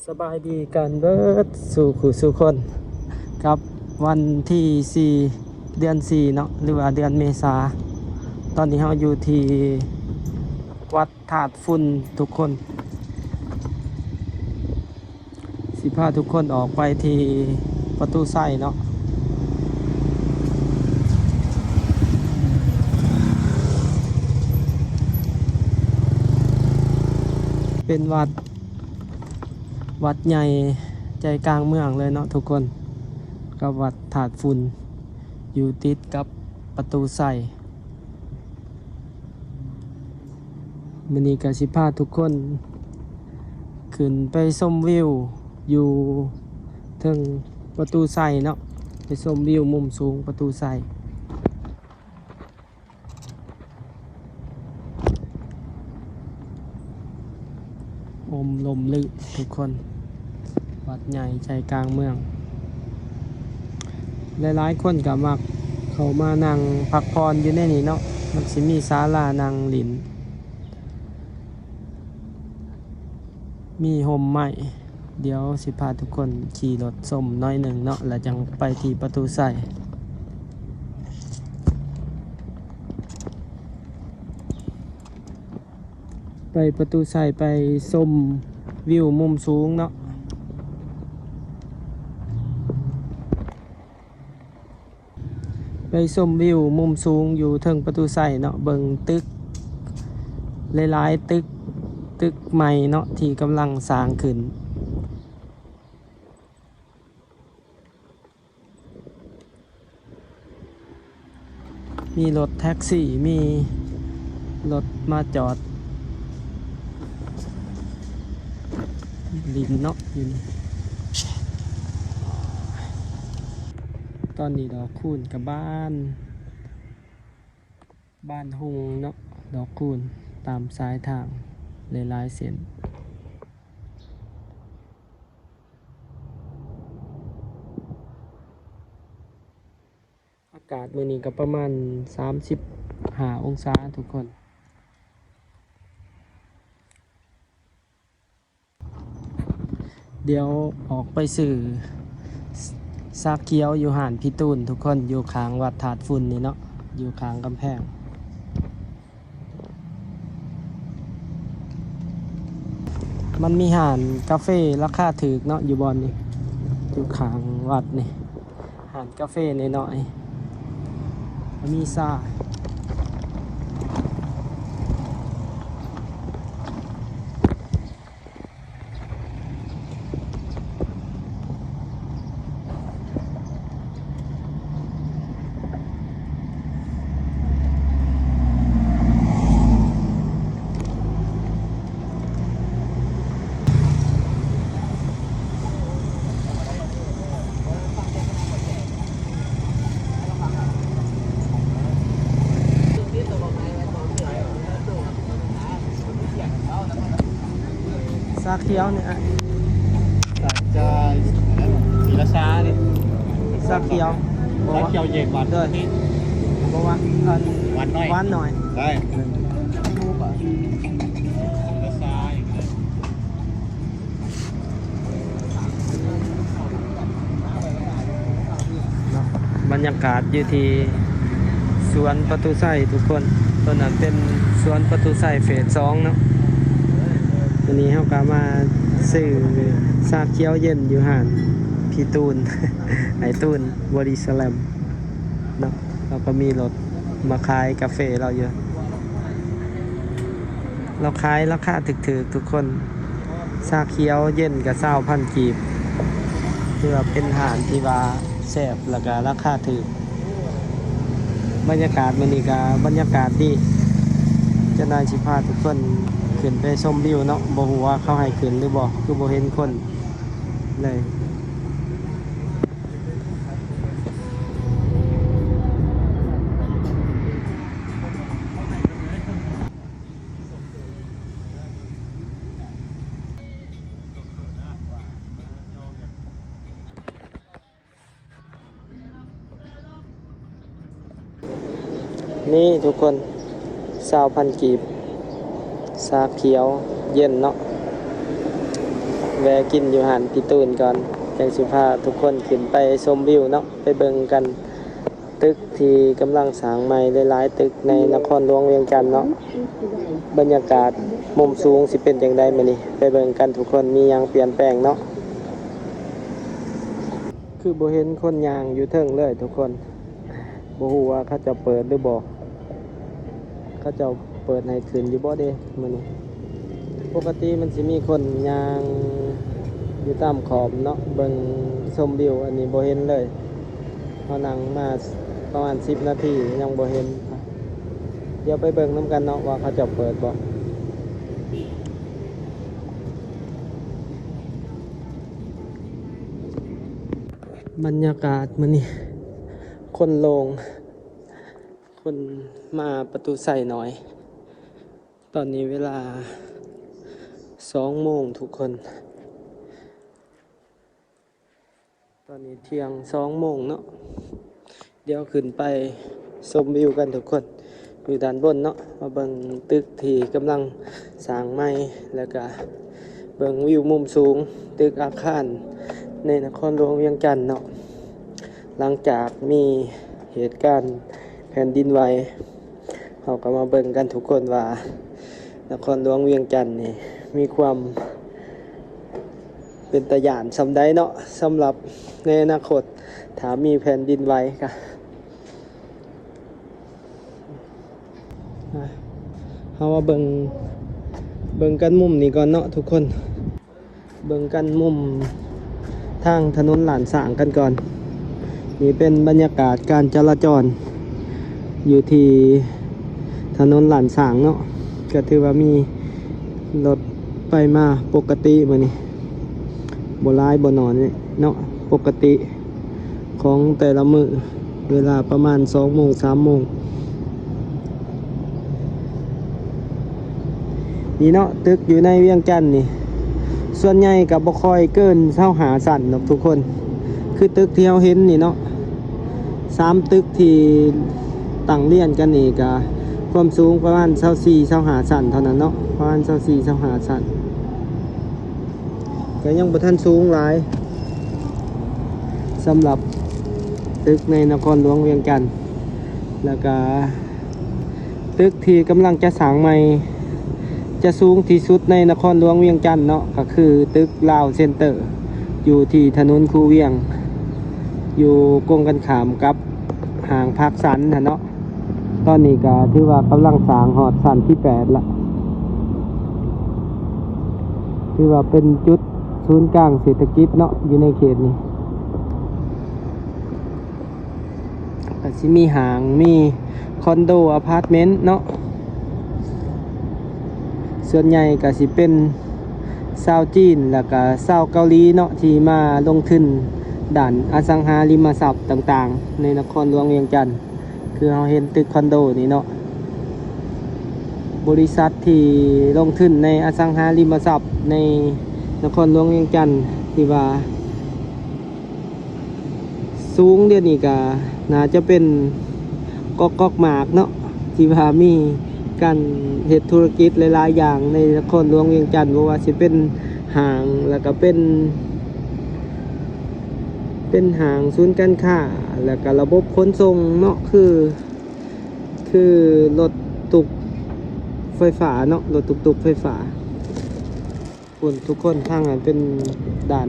ສະບາຍດີກັນເບິດສູ່ຄູ່ສູ່ຄົນ ກັບວັນທີສີ່ ເດືອນສີ່ເນາະ ຫຼືວ່າເດືອນເມສາ. ຕອນນີ້ເຮົາຢູ່ທີ່ວັດທາດຝຸ່ນທຸກຄົນ. ຊິພາທຸກຄົນອອກໄປທີ່ປະຕູໄຊເນາະ. ເປັນວັດ ວັດໃຫຍ່ໃຈກາງເມືອງເລີຍເນາະທຸກຄົນ ກັບວັດທາດຝຸ່ນ ຢູ່ຕິດກັບປະຕູໄຊ. ມື້ນີ້ກໍຊິພາທຸກຄົນຂຶ້ນໄປຊົມວິວຢູ່ເທິງປະຕູໄຊເນາະ, ໄປຊົມວິວມຸມສູງປະຕູໄຊ. ຮົ່ມລົມລື່ນທຸກຄົນ, ວັດໃຫຍ່ໃຈກາງເມືອງ. ຫຼາຍໆຄົນກໍມັກເຂົ້າມານັ່ງພັກຜ່ອນຢູ່ໃນນີ້ເນາະ, ມັນຊິມີສາລານັ່ງຫຼິ້ນ, ມີຮົ່ມໄມ້. ດຽວຊິພາທຸກຄົນຂີ່ລົດຊົມໜ້ອຍໜຶ່ງເນາະ ແລ້ວຈັ່ງໄປທີ່ປະຕູໄຊ. ໄປປະຕູໄຊ ໄປຊົມວິວມຸມສູງເນາະ. ໄປຊົມວິວມຸມສູງຢູ່ເທິງປະຕູໄຊເນາະ, ເບິ່ງຕຶກຫຼາຍໆຕຶກ, ຕຶກໃໝ່ເນາະ ທີ່ກຳລັງສ້າງຂຶ້ນ. ມີລົດແທັກຊີ, ມີລົດມາຈອດຫຼິ້ນເນາະຢູ່ນີ້. ຕອນນີ້ດອກຄູນກໍບານ, ບານຮຸ່ງເນາະ, ດອກຄູນຕາມສາຍທາງຫຼາຍໆເສັ້ນ. ອາກາດມື້ນີ້ກໍປະມານສາມສິບຫ້າອົງສາທຸກຄົນ. ດຽວອອກໄປຊື້ຊາຂຽວຢູ່ຮ້ານພີ່ຕູນທຸກຄົນ, ຢູ່ຂ້າງວັດທາດຝຸ່ນນີ້ເນາະ, ຢູ່ຂ້າງກຳແພງ. ມັນມີຮ້ານກາເຟລາຄາຖືກເນາະ ຢູ່ບ່ອນນີ້ ຢູ່ຂ້າງວັດນີ້ ຮ້ານກາເຟນ້ອຍໆ ມີຊາ. ຊາຂຽວນີ້ ຈາກ ສີລາຊານີ້ ຊາຂຽວ ຊາຂຽວເຢັນຫວານ ເດີ ບໍ່ຫວານ ອັນ ຫວານໜ້ອຍ ຫວານໜ້ອຍ ໄດ້ ສີລາຊາ ເນາະ ບັນຍາກາດຢູ່ທີ່ສວນປະຕູໄຊທຸກຄົນ. ຕົວນັ້ນເປັນສວນປະຕູໄຊເຟສສອງເນາະ. ວັນນີ້ເຮົາກໍມາຊື້ຊາຂຽວເຢັນຢູ່ຮ້ານພີ່ຕູນ ອ້າຍຕູນ ບໍດີສະແລັມເນາະ. ລາວກໍມີລົດມາຂາຍກາເຟລາວຢູ່. ລາວຂາຍລາຄາຖືກໆ ທຸກຄົນ. ຊາຂຽວເຢັນກໍຊາວພັນກີບ, ຖືວ່າເປັນຮ້ານທີ່ວ່າແຊບ ແລ້ວກໍລາຄາຖືກ. ບັນຍາກາດມື້ນີ້ກໍບັນຍາກາດດີ. ຈັກໜ່ອຍຊິພາທຸກຄົນຂຶ້ນໄປຊົມວິວເນາະ, ບໍ່ຮູ້ວ່າເຂົາໃຫ້ຂຶ້ນຫຼືບໍ່ ຄືບໍ່ເຫັນຄົນເລີຍ. ນີ້ທຸກຄົນ ຊາວພັນກີບ ຊາຂຽວເຢັນເນາະ. ແວ່ກິນຢູ່ຮ້ານພີ່ຕູນກ່ອນ ຈັ່ງຊິພາທຸກຄົນຂຶ້ນໄປຊົມວິວເນາະ ໄປເບິ່ງກັນ ຕຶກທີ່ກຳລັງສ້າງໃໝ່ຫຼາຍໆຕຶກໃນນະຄອນຫຼວງວຽງຈັນເນາະ. ບັນຍາກາດມຸມສູງຊິເປັນຈັ່ງໃດມື້ນີ້ ໄປເບິ່ງກັນທຸກຄົນ ມີຫຍັງປ່ຽນແປງເນາະ. ຄືບໍ່ເຫັນຄົນຍ່າງຢູ່ເທິງເລີຍທຸກຄົນ. ບໍ່ຮູ້ວ່າເຂົາເຈົ້າເປີດຫຼືບໍ່ ເຂົາເຈົ້າເປີດໃຫ້ຂຶ້ນຢູ່ບໍ່ເດມື້ນີ້. ປົກກະຕິມັນຊິມີຄົນຍ່າງຢູ່ຕາມຂອບເນາະ ເບິ່ງຊົມວິວ. ອັນນີ້ບໍ່ເຫັນເລີຍ ເຮົານັ່ງມາປະມານສິບນາທີຍັງບໍ່ເຫັນ. ດຽວໄປເບິ່ງນຳກັນເນາະວ່າເຂົາເຈົ້າເປີດບໍ່. ບັນຍາກາດມື້ນີ້ ຄົນໂລ່ງ ຄົນມາປະຕູໄຊໜ້ອຍ. ຕອນນີ້ເວລາສອງໂມງທຸກຄົນ ຕອນນີ້ທ່ຽງສອງໂມງເນາະ. ດຽວຂຶ້ນໄປຊົມວິວກັນທຸກຄົນ ຢູ່ດ້ານບົນເນາະ ມາເບິ່ງຕຶກທີ່ກຳລັງສ້າງໃໝ່ ແລ້ວກະເບິ່ງວິວມຸມສູງ ຕຶກອາຄານໃນນະຄອນຫຼວງວຽງຈັນເນາະ. ຫຼັງຈາກມີເຫດການແຜ່ນດິນໄຫວ ເຮົາກໍມາເບິ່ງກັນທຸກຄົນວ່າ ນະຄອນຫຼວງວຽງຈັນນີ້ມີຄວາມເປັນຕາຢ້ານສ່ຳໃດເນາະ ສຳລັບໃນອະນາຄົດ ຖ້າມີແຜ່ນດິນໄຫວກະ ເຮົາມາເບິ່ງ ເບິ່ງກັນມຸມນີ້ກ່ອນເນາະທຸກຄົນ. ເບິ່ງກັນມຸມທາງຖະໜົນລ້ານຊ້າງກັນກ່ອນ. ນີ້ເປັນບັນຍາກາດການຈະລາຈອນຢູ່ທີ່ຖະໜົນລ້ານຊ້າງເນາະ ກໍຖືວ່າມີລົດໄປມາປົກກະຕິມື້ນີ້ ບໍ່ຫຼາຍບໍ່ໜ້ອຍເນາະ ປົກກະຕິ ຂອງແຕ່ລະມື້ ເວລາປະມານສອງໂມງ ສາມໂມງ. ນີ້ເນາະ ຕຶກຢູ່ໃນວຽງຈັນນີ້ ສ່ວນໃຫຍ່ກໍບໍ່ຄ່ອຍເກີນຊາວຫ້າຊັ້ນດອກທຸກຄົນ. ຄືຕຶກທີ່ເຮົາເຫັນນີ້ເນາະ ສາມຕຶກທີ່ຕັ້ງລຽນກັນນີ້ ກໍຄວາມສູງປະມານຊາວສີ່ ຊາວຫ້າຊັ້ນເທົ່ານັ້ນເນາະ ປະມານຊາວສີ່ ຊາວຫ້າຊັ້ນ. ກໍຍັງບໍ່ທັນສູງຫຼາຍ ສຳລັບຕຶກໃນນະຄອນຫຼວງວຽງຈັນ. ແລ້ວກະຕຶກທີ່ກຳລັງຈະສ້າງໃໝ່ ຈະສູງທີ່ສຸດໃນນະຄອນຫຼວງວຽງຈັນເນາະ ກໍຄືຕຶກລາວເຊັນເຕີ ຢູ່ທີ່ຖະໜົນຄູວຽງ ຢູ່ກົງກັນຂ້າມກັບຫ້າງພາກສັນຫັ້ນເນາະ. ຕອນນີ້ກໍຖືວ່າກຳລັງສ້າງຮອດຊັ້ນທີແປດລະ ຖືວ່າເປັນຈຸດສູນກາງເສດຖະກິດເນາະ ຢູ່ໃນເຂດນີ້ ກໍຊິມີຫ້າງ ມີຄອນໂດ ອາພາດເມັນເນາະ. ສ່ວນໃຫຍ່ກໍຊິເປັນຊາວຈີນ ແລ້ວກໍຊາວເກົາຫຼີເນາະ ທີ່ມາລົງທຶນດ້ານອະສັງຫາລິມະຊັບຕ່າງໆ ໃນນະຄອນຫຼວງວຽງຈັນ. ຄືເຮົາເຫັນຕຶກຄອນໂດນີ້ເນາະ ບໍລິສັດທີ່ລົງທຶນໃນອະສັງຫາລິມະຊັບໃນນະຄອນຫຼວງວຽງຈັນ ທີ່ວ່າສູງດຽວນີ້ກະໜ້າຈະເປັນກອກໆໝາກເນາະ ທີ່ວ່າມີການເຮັດທຸລະກິດຫຼາຍໆຢ່າງໃນນະຄອນຫຼວງວຽງຈັນ ບໍ່ວ່າຊິເປັນຫ້າງ ແລ້ວກະເປັນ ເປັນຫ້າງສູນການຄ້າ ແລ້ວກະລະບົບຂົນສົ່ງເນາະ ຄື ຄືລົດຕຸກໄຟຟ້າເນາະ ລົດຕຸກໆໄຟຟ້າ. ພຸ້ນທຸກຄົນ ທາງນັ້ນເປັນດ່ານ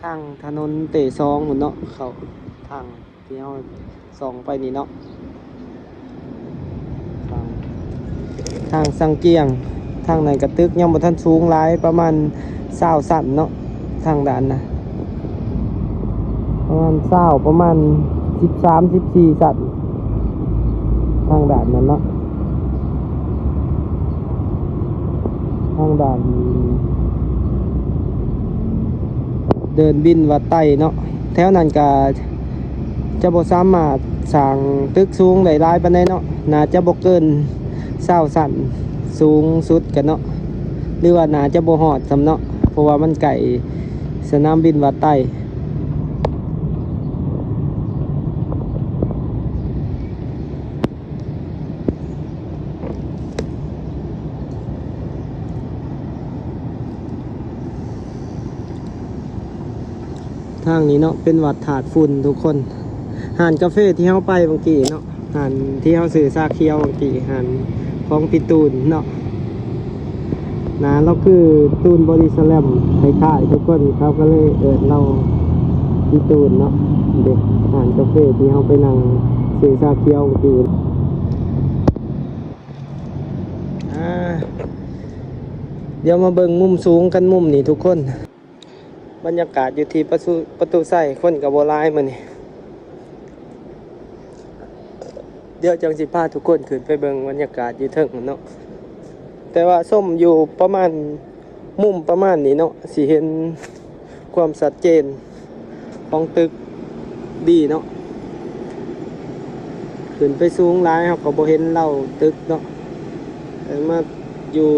ທາງຖະໜົນເຕສອງພຸ້ນເນາະ ເຂົ້າທາງ ທີ່ເຮົາສ່ອງໄປນີ້ເນາະ ທາງ ທາງສັງກຽງ. ທາງນັ້ນກະຕຶກຍັງບໍ່ທັນສູງຫຼາຍ ປະມານຊາວຊັ້ນເນາະ ທາງດ່ານນະ ປະມານຊາວ ປະມານສິບສາມ ສິບສີ່ຊັ້ນ ທາງດ່ານນັ້ນເນາະ. ທາງດ້ານເດີ່ນບິນວັດໄຕເນາະ ແຖວນັ້ນກະຈະບໍ່ສາມາດສ້າງຕຶກສູງໄດ້ຫຼາຍປານໃດເນາະ ໜ້າຈະບໍ່ເກີນຊາວຊັ້ນ ສູງສຸດກະເນາະ ຫຼືວ່າໜ້າຈະບໍ່ຮອດຊ້ຳເນາະ ເພາະວ່າມັນໃກ້ສະໜາມບິນວັດໄຕ. ເ ທາງນີ້ເນາະ ເປັນວັດທາດຝຸ່ນທຸກຄົນ. ຮ້ານກາເຟທີ່ເຮົາໄປເມື່ອກີ້ເນາະ, ຮ້ານທີ່ເຮົາຊື້ຊາຂຽວເມື່ອກີ້, ຮ້ານຂອງພີ່ຕູນເນາະ. ໜ້າລາວຄືຕູນບໍດີ້ສະແລມ ຄ້າຍໆ ທຸກຄົນ, ເຂົາກໍເລີຍເອີ້ນລາວພີ່ຕູນເນາະ. ເດ້ ຮ້ານກາເຟທີ່ເຮົາໄປນັ່ງຊື້ຊາຂຽວເມື່ອກີ້. ອ່າ ດຽວມາເບິ່ງມຸມສູງກັນມຸມນີ້ທຸກຄົນ. ບັນຍາກາດຢູ່ທີ່ປະຕູ ປະຕູໄຊ ຄົນກໍບໍ່ຫຼາຍມື້ນີ້. ດຽວຈັ່ງຊິພາທຸກຄົນຂຶ້ນໄປເບິ່ງບັນຍາກາດຢູ່ເທິງເນາະ. ແຕ່ວ່າຊົມຢູ່ປະມານ ມຸມປະມານນີ້ເນາະ ຊິເຫັນຄວາມຊັດເຈນຂອງຕຶກດີເນາະ. ຂຶ້ນໄປສູງຫຼາຍເຮົາກໍບໍ່ເຫັນເລົາຕຶກເນາະ, ແຕ່ມາຢູ່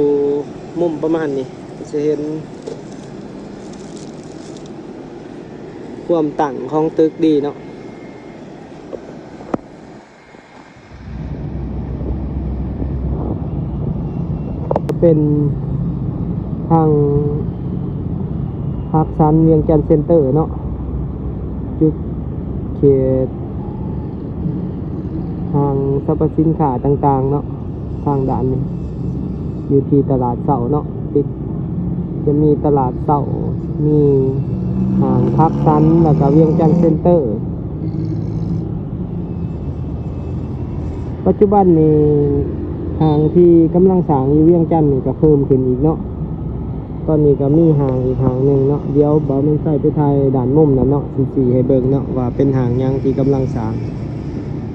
ມຸມປະມານນີ້ ຈະເຫັນຄວາມຕັ້ງຂອງຕຶກດີເນາະ. ເປັນທາງພາກຊັນວຽງຈັນເຊັນເຕີເນາະ, ຈຸດເຂດຫ້າງສັບພະສິນຄ້າຕ່າງໆເນາະ. ທາງດ້ານນີ້ຢູ່ທີ່ຕະຫຼາດເຊົ້າເນາະ, ຕິດ ຈະມີຕະຫຼາດເຊົ້າ, ມີຫ້າງພາກຊັນ ແລ້ວກະວຽງຈັນເຊັນເຕີ. ປັດຈຸບັນນີ້ຫ້າງທີ່ກຳລັງສ້າງຢູ່ວຽງຈັນນີ້ກໍເພີ່ມຂຶ້ນອີກເນາະ. ຕອນນີ້ກໍມີຫ້າງອີກຫ້າງໜຶ່ງເນາະ, ດຽວບ່າວແມ່ນໄຊໄປຖ່າຍດ້ານມຸມນັ້ນເນາະ, ຊິຊີ້ໃຫ້ເບິ່ງເນາະວ່າເປັນຫ້າງຫຍັງທີ່ກຳລັງສ້າງ.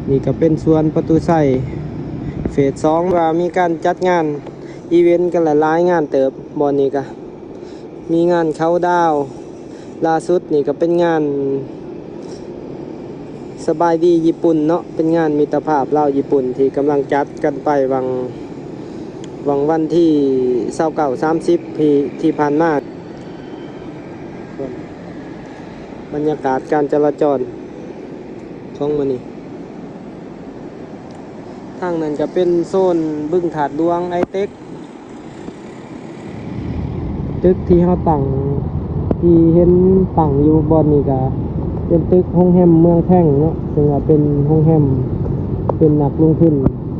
ນີ້ກໍເປັນສວນປະຕູໄຊເຟສສອງ ວ່າມີການຈັດງານອີເວັນກັນຫຼາຍໆງານເຕີບ. ບ່ອນນີ້ກໍມີງານເຄົາດາວ, ລ່າສຸດນີ້ກໍເປັນງານສະບາຍດີຍີ່ປຸ່ນເນາະ, ເປັນງານມິດຕະພາບລາວຍີ່ປຸ່ນທີ່ກຳລັງຈັດກັນໄປຫວ່າງ ຫວ່າງວັນທີຊາວເກົ້າ ສາມສິບ ທີ່ ທີ່ຜ່ານມາ. ບັນຍາກາດການຈະລາຈອນຂອງມື້ນີ້. ທາງນັ້ນກໍເປັນໂຊນບຶງທາດຫຼວງ ໄອເຕັກ. ຕຶກທີ່ເຮົາຕັ້ງ ທີ່ເຫັນຕັ້ງຢູ່ບ່ອນນີ້ກໍເປັນຕຶກໂຮງແຮມເມືອງແທງເນາະ, ເຊິ່ງວ່າເປັນໂຮງແຮມ ເປັນນັກລົງທຶນ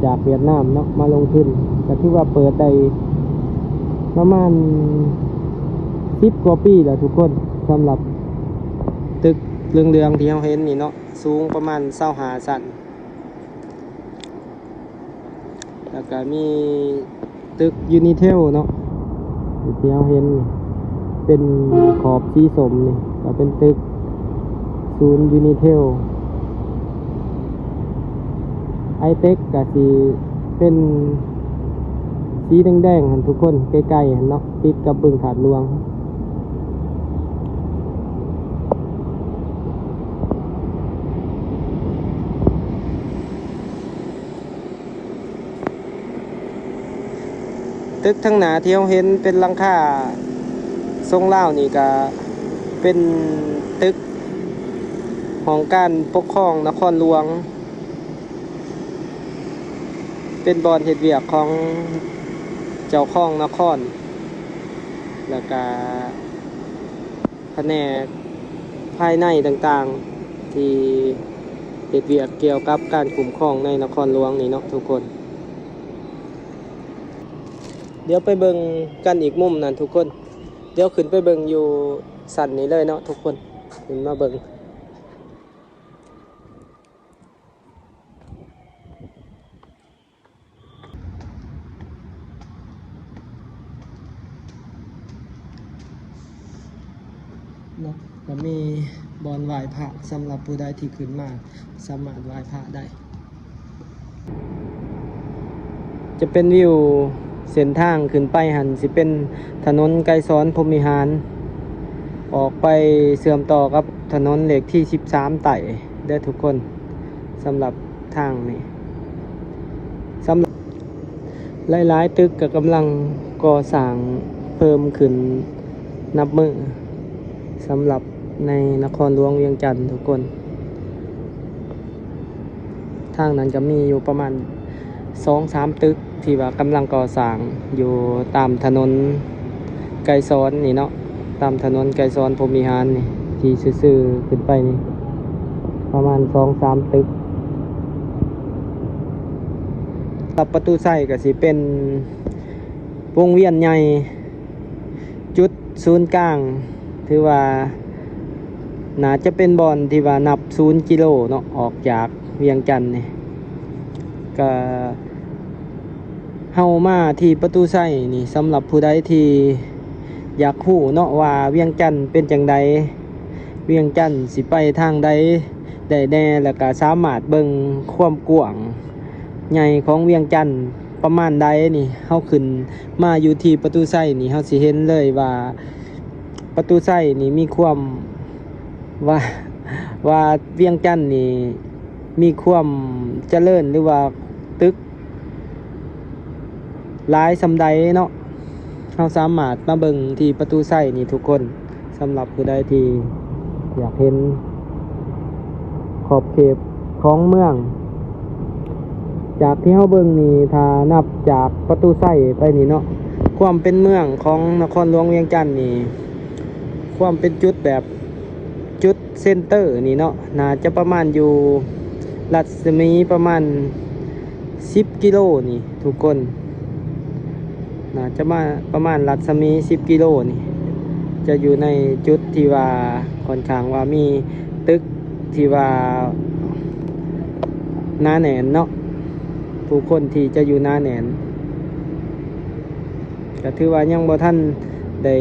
ຈາກຫວຽດນາມເນາະ ມາລົງທຶນ. ກໍຖືວ່າເປີດໄດ້ປະມານສິບກວ່າປີແລ້ວທຸກຄົນ, ສຳລັບຕຶກເຫຼືອງໆທີ່ເຮົາເຫັນນີ້ເນາະ, ສູງປະມານຊາວຫ້າຊັ້ນ. ແລ້ວກະມີຕຶກຢູນິເທວເນາະ ທີ່ເຮົາເຫັນເປັນຂອບສີສົ້ມນີ້ ກະເປັນຕຶກສູນຢູນິເທວ. ໄອເຕັກກະຊິເປັນສີແດງໆຫັ້ນທຸກຄົນ, ໃກ້ໆຫັ້ນເນາະ, ຕິດກັບບຶງທາດຫຼວງ. ຕຶກທາງໜ້າທີ່ເຮົາເຫັນເປັນຫຼັງຄາຊົງລາວນີ້ກະເປັນຕຶກຫ້ອງການປົກຄອງນະຄອນຫຼວງ, ເປັນບ່ອນເຮັດວຽກຂອງເຈົ້າຄອງນະຄອນ ແລ້ວກະ ພະແນກພາຍໃນຕ່າງໆ ທີ່ເຮັດວຽກກ່ຽວກັບການຄຸ້ມຄອງໃນນະຄອນຫຼວງນີ້ເນາະທຸກຄົນ. ດຽວໄປເບິ່ງກັນອີກມຸມນັ້ນທຸກຄົນ, ດຽວຂຶ້ນໄປເບິ່ງຢູ່ຊັ້ນນີ້ເລີຍເນາະທຸກຄົນ, ຂຶ້ນມາເບິ່ງ. ເນາະ ກະມີບ່ອນໄຫວ້ພະ ສຳລັບຜູ້ໃດທີ່ຂຶ້ນມາສາມາດໄຫວ້ພະໄດ້. ຈະເປັນວິວເສັ້ນທາງຂຶ້ນໄປຫັ້ນ ຊິເປັນຖະໜົນໄກສອນພົມວິຫານ ອອກໄປເຊື່ອມຕໍ່ກັບຖະໜົນເລກທີສິບສາມໃຕ້ເດີທຸກຄົນ. ສຳລັບທາງນີ້ ສຳລັບ ຫຼາຍໆຕຶກກໍກຳລັງກໍ່ສ້າງເພີ່ມຂຶ້ນນັບມື້ ສຳລັບໃນນະຄອນຫຼວງວຽງຈັນທຸກຄົນ. ທາງນັ້ນກໍມີຢູ່ປະມານສອງສາມຕຶກ ທີ່ວ່າກຳລັງກໍ່ສ້າງຢູ່ຕາມຖະໜົນໄກສອນນີ້ເນາະ, ຕາມຖະໜົນໄກສອນພົມວິຫານນີ້. ທີ່ຊື່ໆຂຶ້ນໄປນີ້ ປະມານສອງສາມຕຶກ. ສຳລັບປະຕູໄຊກໍຊິເປັນວົງວຽນໃຫຍ່ ຈຸດສູນກາງ ຖືວ່າໜ້າຈະເປັນບ່ອນທີ່ວ່ານັບສູນກິໂລເນາະ ອອກຈາກວຽງຈັນນີ້. ກະເຮົາມາທີ່ປະຕູໄຊນີ້ ສຳລັບຜູ້ໃດທີ່ຢາກຮູ້ເນາະວ່າວຽງຈັນເປັນຈັ່ງໃດ ວຽງຈັນຊິໄປທາງໃດໄດ້ແດ່ ແລ້ວກະສາມາດເບິ່ງຄວາມກວ້າງໃຫຍ່ຂອງວຽງຈັນປະມານໃດນີ້. ເຮົາຂຶ້ນມາຢູ່ທີ່ປະຕູໄຊນີ້ ເຮົາຊິເຫັນເລີຍວ່າປະຕູໄຊນີ້ມີຄວາມ ວ່າ ວ່າວຽງຈັນນີ້ມີຄວາມຈະເລີນ ຫຼືວ່າຕຶກຫຼາຍສ່ຳໃດເນາະ. ເຮົາສາມາດມາເບິ່ງທີ່ປະຕູໄຊນີ້ທຸກຄົນ. ສຳລັບຜູ້ໃດທີ່ຢາກເຫັນຂອບເຂດຂອງເມືອງ ຈາກທີ່ເຮົາເບິ່ງນີ້ ຖ້ານັບຈາກປະຕູໄຊໄປນີ້ເນາະ ຄວາມເປັນເມືອງຂອງນະຄອນຫຼວງວຽງຈັນນີ້ ຄວາມເປັນຈຸດແບບ ຈຸດເຊັນເຕີນີ້ເນາະ ໜ້າຈະປະມານຢູ່ລັດສະໝີປະມານສິບກິໂລນີ້ທຸກຄົນ. ໜ້າຈະມາປະມານລັດສະໝີສິບກິໂລນີ້ ຈະຢູ່ໃນຈຸດທີ່ວ່າຂ້ອນຂ້າງວ່າມີຕຶກທີ່ວ່າໜາແໜ້ນເນາະ ຜູ້ຄົນທີ່ຈະຢູ່ໜາແໜ້ນ. ກະຖືວ່າຍັງບໍ່ທັນໄດ້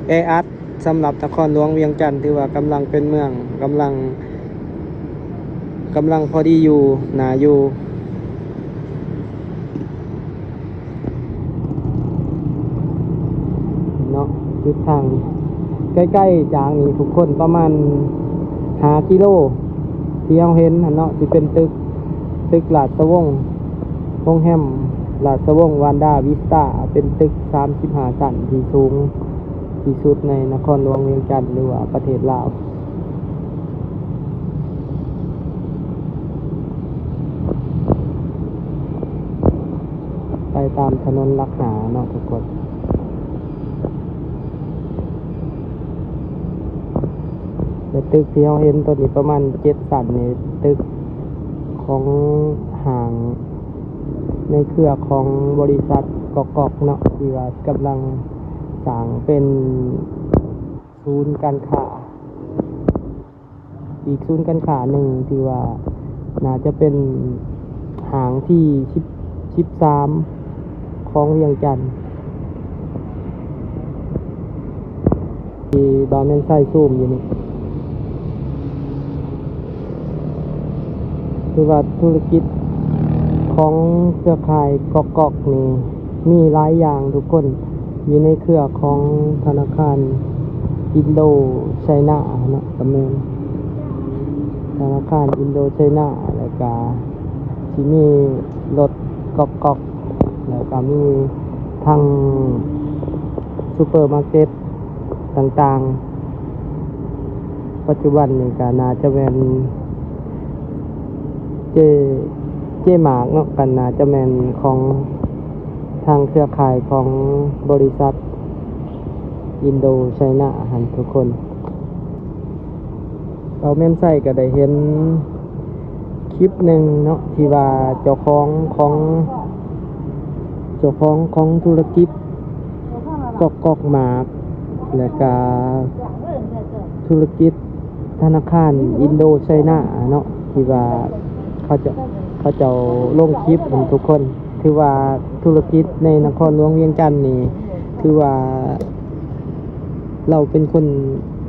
ແອອັດ. ສຳລັບນະຄອນຫຼວງວຽງຈັນ ຖືວ່າກຳລັງເປັນເມືອງ ກຳລັງ ກຳລັງພໍດີຢູ່ ໜ້າຢູ່ເນາະ. ຈຸດທາງໃກ້ໆຈາກນີ້ທຸກຄົນ ປະມານຫ້າກິໂລ ທີ່ເຮົາເຫັນຫັ້ນເນາະ ຊິເປັນຕຶກ ຕຶກລາຊະວົງ ໂຮງແຮມລາຊະວົງວັນດາວິສຕາ ເປັນຕຶກສາມສິບຫ້າຊັ້ນທີ່ສູງ ທີ່ສຸດໃນນະຄອນຫຼວງວຽງຈັນ ຫຼືວ່າປະເທດລາວ. ໄປຕາມຖະໜົນຫຼັກຫ້າເນາະທຸກຄົນ ແລະ ຕຶກທີ່ເຮົາເຫັນໂຕນີ້ປະມານເຈັດຊັ້ນນີ້ ຕຶກຂອງຫ້າງໃນເຄືອຂອງບໍລິສັດກອກກອກເນາະ ທີ່ວ່າກຳລັງ ສ້າງເປັນສູນການຄ້າ ອີກສູນການຄ້າໜຶ່ງທີ່ວ່າໜ້າຈະເປັນຫ້າງທີສິບ ສິບສາມຂອງວຽງຈັນ ທີ່ບ່າວແມ່ນໄຊຊູມຢູ່ນີ້. ຄືວ່າທຸລະກິດຂອງເຄືອຂ່າຍກອກກອກນີ້ມີຫຼາຍຢ່າງທຸກຄົນ ຢູ່ໃນເຄືອຂອງທະນາຄານອິນໂດໄຊນາເນາະ ກະແມ່ນທະນາຄານອິນໂດໄຊນາ ແລ້ວກະຊິມີລົດກອກກອກ ແລ້ວກະມີທັງຊຸບເປີມາເກັດ ຕ່າງໆ ປັດຈຸບັນນີ້ກະໜ້າຈະແມ່ນເຈ ເຈມາກເນາະ ກະໜ້າຈະແມ່ນຂອງທາງເຄືອຂ່າຍຂອງບໍລິສັດອິນໂດໄຊນາຫັ້ນທຸກຄົນ. ເອົາແມ່ນໃສ່ກະໄດ້ເຫັນ ຄລິບໜຶ່ງເນາະ ທີ່ວ່າເຈົ້າຂອງຂອງ ເຈົ້າຂອງຂອງທຸລະກິດກອກກອກໝາກ ແລະກະທຸລະກິດທະນາຄານອິນໂດໄຊນາເນາະ ທີ່ວ່າເຂົາເຈົ້າ ເຂົາເຈົ້າລົງຄລິບຫັ້ນທຸກຄົນ. ຖືວ່າທຸລະກິດໃນນະຄອນຫຼວງວຽງຈັນນີ້ ຖືວ່າລາວເປັນຄົນ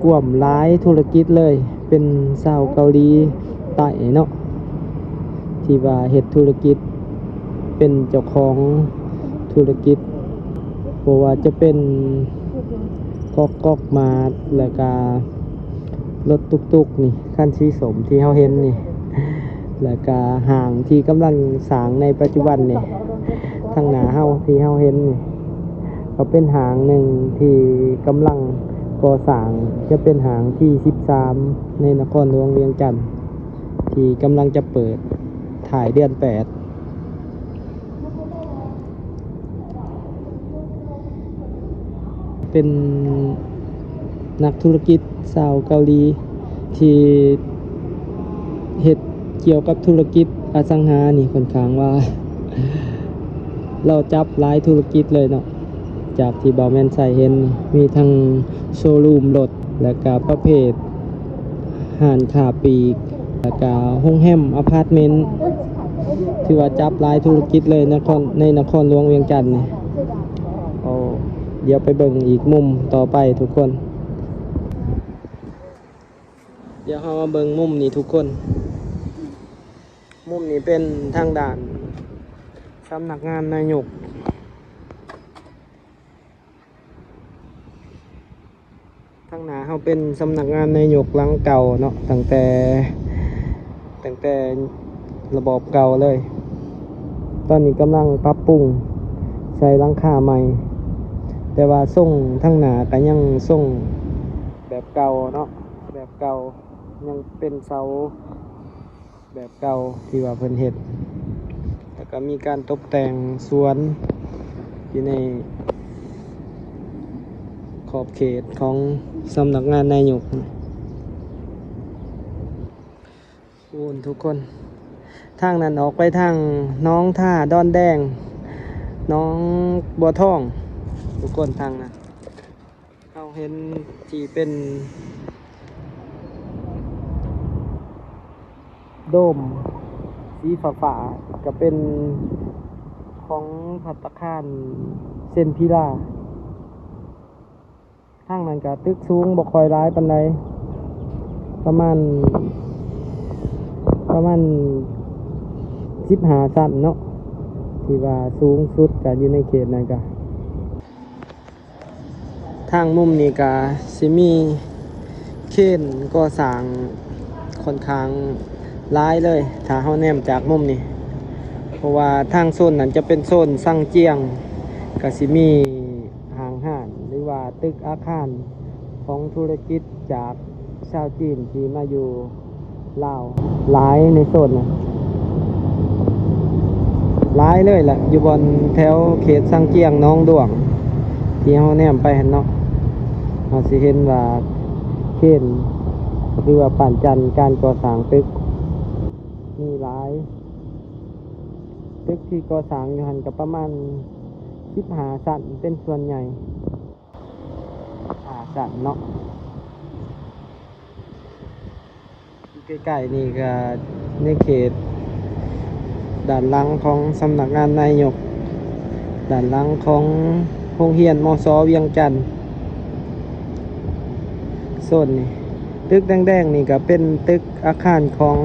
ກວມຫຼາຍທຸລະກິດເລີຍ ເປັນຊາວເກົາຫຼີໃຕ້ເນາະ ທີ່ວ່າເຮັດທຸລະກິດ ເປັນເຈົ້າຂອງທຸລະກິດ ບໍ່ວ່າຈະເປັນກອກກອກໝາກ ແລະກະ ລົດຕຸກຕຸກນີ້ ຄັນສີສົ້ມທີ່ເຮົາເຫັນນີ້ ແລ້ວກະຫ້າງທີ່ກຳລັງສ້າງໃນປັດຈຸບັນນີ້ ທາງໜ້າເຮົາທີ່ເຮົາເຫັນນີ້ ກໍເປັນຫ້າງໜຶ່ງທີ່ກຳລັງກໍ່ສ້າງ ຈະເປັນຫ້າງທີສິບສາມໃນນະຄອນຫຼວງວຽງຈັນ ທີ່ກຳລັງຈະເປີດທ້າຍເດືອນແປດ. ເປັນ ນັກທຸລະກິດຊາວເກົາຫຼີທີ່ເຮັດກ່ຽວກັບທຸລະກິດອະສັງຫານີ້ ຂ້ອນຂ້າງວ່າລາວຈັບຫຼາຍທຸລະກິດເລີຍເນາະ. ຈາກທີ່ບ່າວແມ່ນໄຊເຫັນ ມີທັງໂຊຣູມລົດ ແລ້ວກະປະເພດຮ້ານຄ້າປີກ ແລ້ວກະໂຮງແຮມ ອາພາດເມັນ ຖືວ່າຈັບຫຼາຍທຸລະກິດເລີຍ ນະຄອນ ໃນນະຄອນຫຼວງວຽງຈັນນີ້. ໂອ້ ດຽວໄປເບິ່ງອີກມຸມຕໍ່ໄປທຸກຄົນ. ດຽວເຮົາມາເບິ່ງມຸມນີ້ທຸກຄົນ. ມຸມນີ້ເປັນທາງດ້ານສຳນັກງານນາຍົກ. ທາງໜ້າເຮົາເປັນສຳນັກງານນາຍົກຫຼັງເກົ່າເນາະ, ຕັ້ງແຕ່ ຕັ້ງແຕ່ລະບອບເກົ່າເລີຍ. ຕອນນີ້ກຳລັງປັບປຸງໃສ່ຫຼັງຄາໃໝ່, ແຕ່ວ່າຊົງທາງໜ້າກໍຍັງຊົງແບບເກົ່າເນາະ, ແບບເກົ່າ, ຍັງເປັນເສົາ ແບບເກົ່າທີ່ວ່າເພິ່ນເຮັດ, ແລ້ວກໍມີການຕົບແຕ່ງສວນຢູ່ໃນຂອບເຂດຂອງສຳນັກງານນາຍົກ. ໂອ້ ທຸກຄົນ, ທາງນັ້ນອອກໄປທາງໜອງທາ, ດອນແດງ, ໜອງບົວທອງ, ທຸກຄົນ, ທາງນັ້ນ. ເຮົາເຫັນທີ່ເປັນໂດມສີຟ້າໆ ກະເປັນຂອງພັດຕາຄານເຊັນພິລາ. ທາງນັ້ນກະຕຶກສູງບໍ່ຄ່ອຍຫຼາຍປານໃດ, ປະມານ ປະມານສິບຫ້າຊັ້ນເນາະ, ທີ່ວ່າສູງສຸດກະຢູ່ໃນເຂດນັ້ນກະ. ທາງມຸມນີ້ກະຊິມີເຄນກໍ່ສ້າງຂ້ອນຂ້າງຫຼາຍເລີຍ ຖ້າເຮົາແນມຈາກມຸມນີ້, ເພາະວ່າທາງໂຊນນັ້ນຈະເປັນໂຊນຊັງຈຽງ, ກະຊິມີຫ້າງຮ້ານ ຫຼືວ່າຕຶກອາຄານຂອງທຸລະກິດຈາກຊາວຈີນທີ່ມາຢູ່ ລາວຫຼາຍໃນໂຊນນັ້ນ, ຫຼາຍເລີຍລະ ຢູ່ບ່ອນແຖວເຂດຊັງຈຽງ ໜອງດ້ວງ ທີ່ເຮົາແນມໄປຫັ້ນເນາະ, ເຮົາຊິເຫັນວ່າເຄນ ຫຼືວ່າປານຈັນ ການກໍ່ສ້າງຕຶກມີຫຼາຍ, ຕຶກທີ່ກໍ່ສ້າງຢູ່ຫັ້ນກໍປະມານສິບຫ້າຊັ້ນເປັນສ່ວນໃຫຍ່. ຫ້າຊັ້ນເນາະ. ຢູ່ໃກ້ໆນີ້ກໍໃນເຂດດ້ານຫຼັງຂອງສຳນັກງານນາຍົກ, ດ້ານຫຼັງຂອງໂຮງຮຽນ ມສ ວຽງຈັນ. ໂຊນນີ້ ຕຶກແດງໆນີ້ກໍເປັນຕຶກອາຄານຂອງ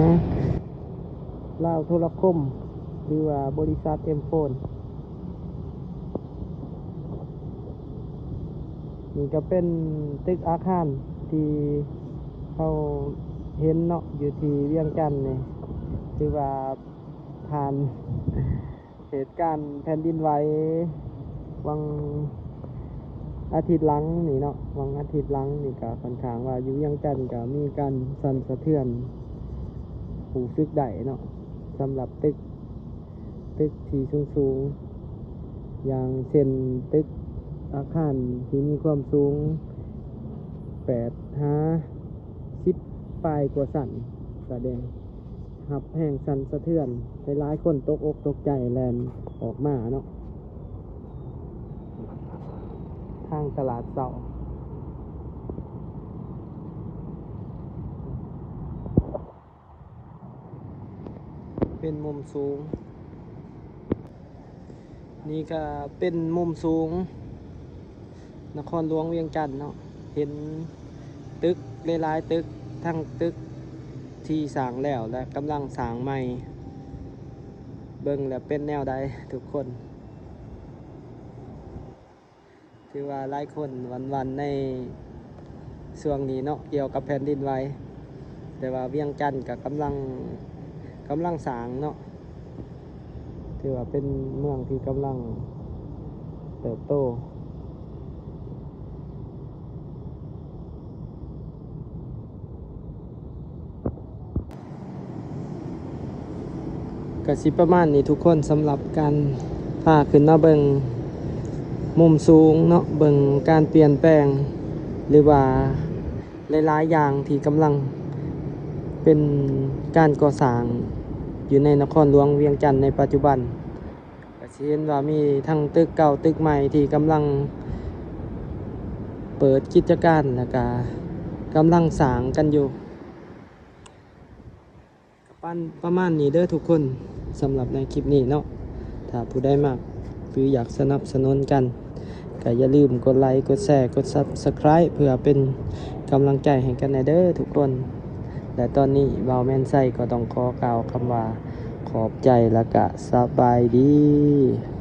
ລາວໂທລະຄົມ ຫຼືວ່າບໍລິສັດເອັມໂຟນ. ນີ້ກໍເປັນຕຶກອາຄານທີ່ເຮົາເຫັນເນາະ ຢູ່ທີ່ວຽງຈັນນີ້, ຖືວ່າຜ່ານເຫດການແຜ່ນດິນໄຫວຫວ່າງອາທິດຫຼັງນີ້ເນາະ, ຫວ່າງອາທິດຫຼັງນີ້ກໍຂ້ອນຂ້າງວ່າຢູ່ວຽງຈັນກໍມີການສັ່ນສະເທືອນ ຮູ້ສຶກໄດ້ເນາະ, ສຳລັບຕຶກ ຕຶກທີ່ສູງໆ ຢ່າງເຊັ່ນຕຶກອາຄານທີ່ມີຄວາມສູງແປດຫາສິບປາຍກວ່າຊັ້ນ ສະແດງຮັບແຮງສັ່ນສະເທືອນ, ຫຼາຍໆຄົນຕົກອົກຕົກໃຈແລ່ນອອກມາເນາະ. ທາງຕະຫຼາດເຊົ້າ ເປັນມຸມສູງ. ນີ້ກະເປັນມຸມສູງນະຄອນຫຼວງວຽງຈັນເນາະ, ເຫັນຕຶກຫຼາຍໆຕຶກ, ທັງຕຶກທີ່ສ້າງແລ້ວ ແລະ ກຳລັງສ້າງໃໝ່. ເບິ່ງແລ້ວເປັນແນວໃດທຸກຄົນ? ຖືວ່າຫຼາຍຄົນຫວັ່ນໆໃນຊ່ວງນີ້ເນາະ ກ່ຽວກັບແຜ່ນດິນໄຫວ, ແຕ່ວ່າວຽງຈັນກະກຳລັງ ກຳລັງສ້າງເນາະ, ຖືວ່າເປັນເມືອງທີ່ກຳລັງເຕີບໂຕ. ກະຊິປະມານນີ້ທຸກຄົນ, ສຳລັບການພາຂຶ້ນມາເບິ່ງມຸມສູງເນາະ, ເບິ່ງການປ່ຽນແປງ ຫຼືວ່າຫຼາຍໆຢ່າງທີ່ກຳລັງເປັນການກໍ່ສ້າງຢູ່ໃນນະຄອນຫຼວງວຽງຈັນໃນປັດຈຸບັນ. ກະຊິເຫັນວ່າມີທັງຕຶກເກົ່າຕຶກໃໝ່ທີ່ກຳລັງເປີດກິດຈະການ ແລ້ວກະກຳລັງສ້າງກັນຢູ່. ກະປະ ປະມານນີ້ເດີທຸກຄົນ ສຳລັບໃນຄລິບນີ້ເນາະ. ຖ້າຜູ້ໃດມັກ ຫຼື ຢາກສະໜັບສະໜູນກັນ ກະຢ່າລືມກົດໄລ ກົດແຊ ກົດ Subscribe ເພື່ອເປັນກຳລັງໃຈໃຫ້ກັນແດ່ເດີທຸກຄົນ. ແລະຕອນນີ້ບ່າວແມ່ນໄຊກໍຕ້ອງຂໍກ່າວຄຳວ່າ ຂອບໃຈ ແລ້ວກະສະບາຍດີ.